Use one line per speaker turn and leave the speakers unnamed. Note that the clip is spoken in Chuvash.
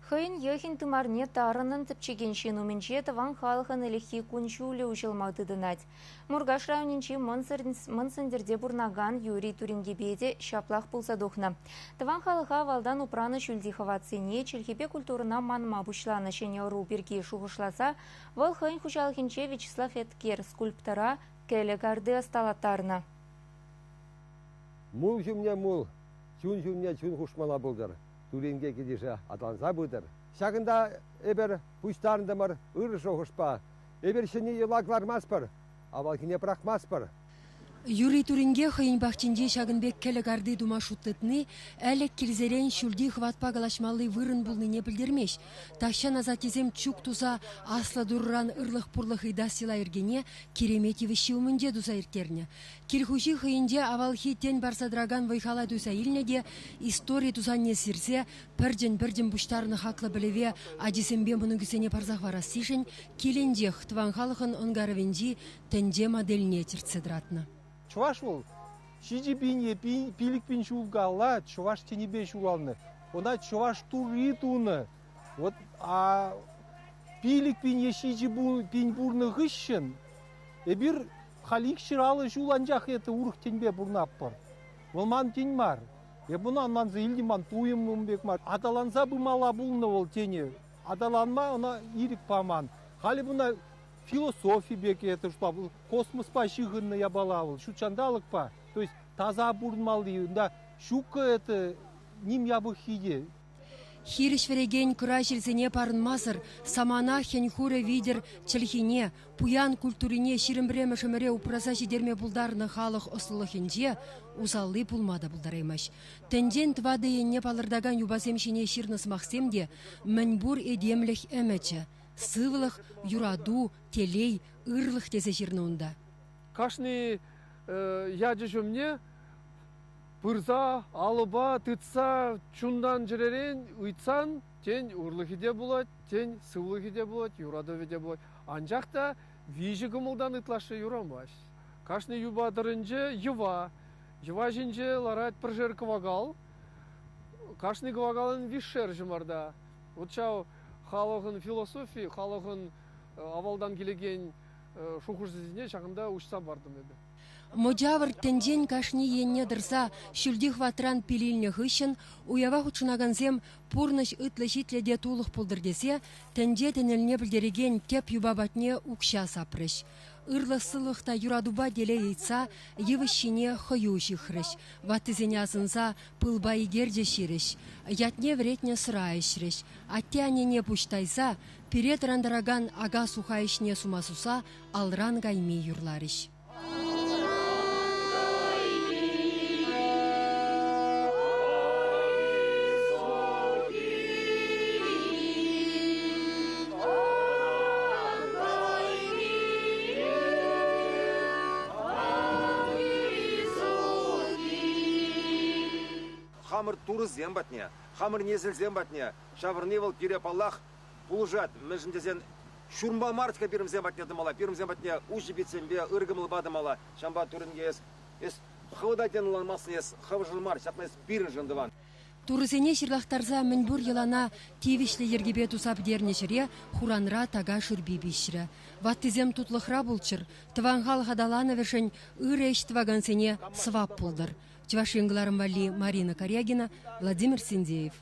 Хӑйӗн йӑхӗн тымарне тарӑннӑн тӗпчекен ҫын умӗнче тӑван халӑхӑн ӗлӗкхи кун-ҫулӗ уҫӑлма тытӑнать. Муркаш районӗнчи Мӑн Сӗнтӗрте пурӑнакан Юрий Туринкепе те ҫаплах пулса тухнӑ. Тӑван халӑха авалтан упранӑ ҫӳлти хӑватсене, чӗлхепе культурӑна манма пуҫланӑ ҫӗнӗ ӑру пирки шухӑшласа вӑл хӑйӗн хуҫалӑхӗнче Вячеслав Эткер скульптора кӗлӗ карти ӑсталаттарнӑ.
Мул ҫумне мул, чун ҫумне чун хушмалла пултӑр. Туринке килӗшӗ аталанса пытӑр. Ҫакӑнта эпир пуҫтарӑнтӑмӑр ырӑ шухӑшпа. Эпир ҫӗнӗ йӑла кӑлармастпӑр, авалхине пӑрахмастпӑр.
Юрий Туринке хӑйӗн пахчинче ҫакӑн пек кӗлӗ карти тума шут тытни ӗлӗк килсерен ҫӳлти хӑватпа калаҫмалли вырӑн пулнине пӗлтермест. Тахҫан асаттесем чӳк туса Аслӑ Турӑран ырлӑх-пурлӑх ыйтас йӑла-йӗркене Киремет йывӑҫҫи умӗнче туса ирттернӗ. Кил хуҫи хӑйӗнче авалхи тӗн парса тӑракан вӑй-хала туйса илнӗ те истори тусанне сирсе пӗрчӗн-пӗрчӗн пуҫтарнӑ хаклӑ пӗлӗве ачисемпе мӑнукӗсене парса хӑварассишӗн килӗнчех тӑван халӑхӑн ӑнкарӑвӗнчи тӗнче модельне чӗртсе тӑратнӑ.
Чӑваш вӑл 7000 е 5000 ҫул каялла чӑваш тӗнӗпе ҫуралнӑ. Ӑна чӑваш турри тунӑ. Вот а 5000 е 7000 пурнӑ хыҫҫӑн эпир Халь икҫӗр ҫул анчах это урӑх тӗнпе пурӑнатпӑр. Вӑл ман тӗн мар. Эп ӑна ӑнланса илтӗм, ман туйӑм ун пек мар. Аталанса пымалла пулнӑ вӑл тенӗ. Аталанма ӑна ирӗк паман. Халӗ мана философи пек это шутлап, космоспа ҫыхӑннӑ япала вӑл, ҫут ҫанталӑкпа. То есть таса пурӑнмалли, унта ҫуккӑ это ним япӑххи те.
Хирӗҫ вӗрекен кӑра ҫилсене парӑнмасӑр самана хӗн-хурӗ витӗр чӗлхине, пуян культурине 21-мӗш ӗмӗре упраса ҫитерме пултарнӑ халӑх ӑслӑлӑхӗнче усалли пулма та пултараймасть. Тӗнчен тӑватӑ енне палӑртакан юпасем ҫине ҫырнӑ сӑмахсем те мӗнпур этемлӗх ӗмӗчӗ, сывлӑх, юрату, телей, ырлӑх тесе ҫырнӑ унта.
Кашни ячӗ ҫумне пырса, алӑпа тытса чунтан-чӗререн ыйтсан, тен, ырлӑхӗ те пулать, тен, сывлӑхӗ те пулать, юратӑвӗ те пулать. Анчах та виҫӗ кӑмӑлтан ытлашши юрамасть. Кашни юпа тӑрӗнче йӑва. Йӑва ҫинче ларать пӗршер кӑвакал. Кашни кӑвакалӑн виҫшер ҫӑмарта. Вот ҫав халӑхӑн философи, халӑхӑн авалтан килекен шухӑшӗсене ҫакӑнта уҫса партӑм эпӗ.
Мӑчавӑр тӗнчен кашни енне тӑрса ҫӳлти хӑватран пил илнӗ хыҫҫӑн уява хутшӑнакансем пурнӑҫ ытлӑ-ҫитлӗ те тулӑх пултӑр тесе тӗнче тӗнӗлне пӗлтерекен тӗп юпа патне укҫа сапрӗҫ. Ырлӑх-сывлӑх та юратупа телей ыйтса йывӑҫ ҫине хӑю ҫыхрӗҫ, ваттисене асӑнса пылпа икерчӗ ҫирӗҫ, ятне вӗретнӗ сӑра ӗҫрӗҫ, атте-аннене пуҫ тайса пире тӑрантаракан ака-суха ӗҫне сума суса алран кайми юрларӗҫ.
Хамӑр турӑсем патне, хамӑр несӗлсем патне ҫаврӑнни вӑл пире, паллах, пулӑшать. Мӗншӗн тесен ҫурма мар-ҫке пирӗнсем патне тӑмалла, пирӗнсем патне уҫӑ питсемпе, ыр кӑмӑлпа тӑмалла. Ҫавӑнпа Туринге эс, эс хӑв та тен ӑнланмастӑн эс, хӑвшӑн мар, ҫакна эс пирӗншӗн тӑван.
Турӑсене ҫырлахтарса мӗнпур йӑлана тивӗҫлӗ йӗркепе туса пӗтернӗ ҫӗре хуранра така шӳрпи пиҫрӗ. Ваттисем тутлӑхра пулччӑр, тӑван халӑх аталанӑвӗшӗн ырӑ ӗҫ тӑвакансене сӑвап пултӑр. Чӑваш Ен кӑларӑм валли Марина Карягина, Владимир Синдеев.